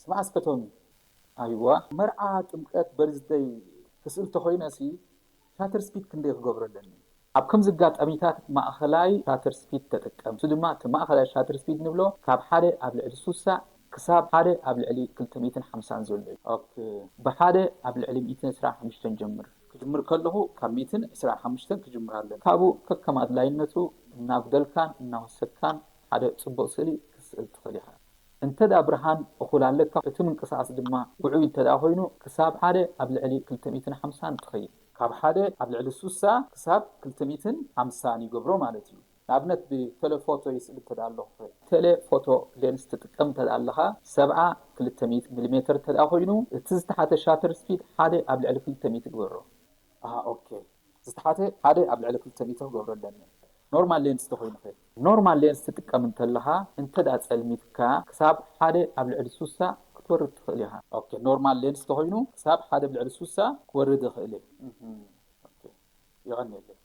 ስማዕ እስከ ቶሚ። ኣይዋ፣ መርዓ፣ ጥምቀት፣ በርዝደይ ክስእል ተኾይነ ሲ ሻተር ስፒድ ክንደይ ክገብሮ ኣለኒ? ኣብ ከምዚ ኣጋጣሚታት ማእኸላይ ሻተር ስፒድ ተጠቀም። እሱ ድማ እቲ ማእኸላይ ሻተር ስፒድ ንብሎ ካብ ሓደ ኣብ ልዕሊ ሱሳ ክሳብ ሓደ ኣብ ልዕሊ ክልተ ሚእትን ሓምሳን ዘሎ እዩ። ኦኬ። ብሓደ ኣብ ልዕሊ ሚእትን ዕስራን ሓሙሽተን ጀምር። ክጅምር ከለኹ ካብ ሚእትን ዕስራን ሓሙሽተን ክጅምር ኣለኒ። ካብኡ ከከም ኣድላይነቱ እናጉደልካን እናወሰድካን ሓደ ጽቡቕ ስእሊ ክትስእል ትኽእል ኢኻ። እንተ ደኣ ብርሃን እኹል ኣለካ፣ እቲ ምንቅስቓስ ድማ ውዑይ እንተ ደኣ ኮይኑ፣ ክሳብ ሓደ ኣብ ልዕሊ ክልተ ሚእትን ሓምሳን ትኸይድ። ካብ ሓደ ኣብ ልዕሊ ሱሳ ክሳብ ክልተ ሚእትን ሓምሳን ይገብሮ ማለት እዩ። ንኣብነት ብቴሌፎቶ ይስእል እንተ ደኣ ኣለኹ፣ ቴሌፎቶ ሌንስ ትጥቀም እንተ ደኣ ኣለኻ፣ ሰብዓ ክልተ ሚእቲ ሚሊሜተር እንተ ደኣ ኮይኑ፣ እቲ ዝተሓተ ሻተር ስፒድ ሓደ ኣብ ልዕሊ ክልተ ሚእቲ ግበሮ። ኣሃ፣ ኦኬ። ዝተሓተ ሓደ ኣብ ልዕሊ ክልተ ሚእቲ ክገብሮ ኣለኒ። ኖርማል ሌንስ ተኾይኑ ኸ? ኖርማል ሌንስ ትጥቀም እንተለኻ፣ እንተ ደኣ ጸልሚትካ፣ ክሳብ ሓደ ኣብ ልዕሊ ሱሳ ክትወርድ ትኽእል ኢኻ። ኦኬ፣ ኖርማል ሌንስ ተኾይኑ ክሳብ ሓደ ኣብ ልዕሊ ሱሳ ክወርድ ይኽእል እየ። እህም፣ ኦኬ፣ የቐንየለይ።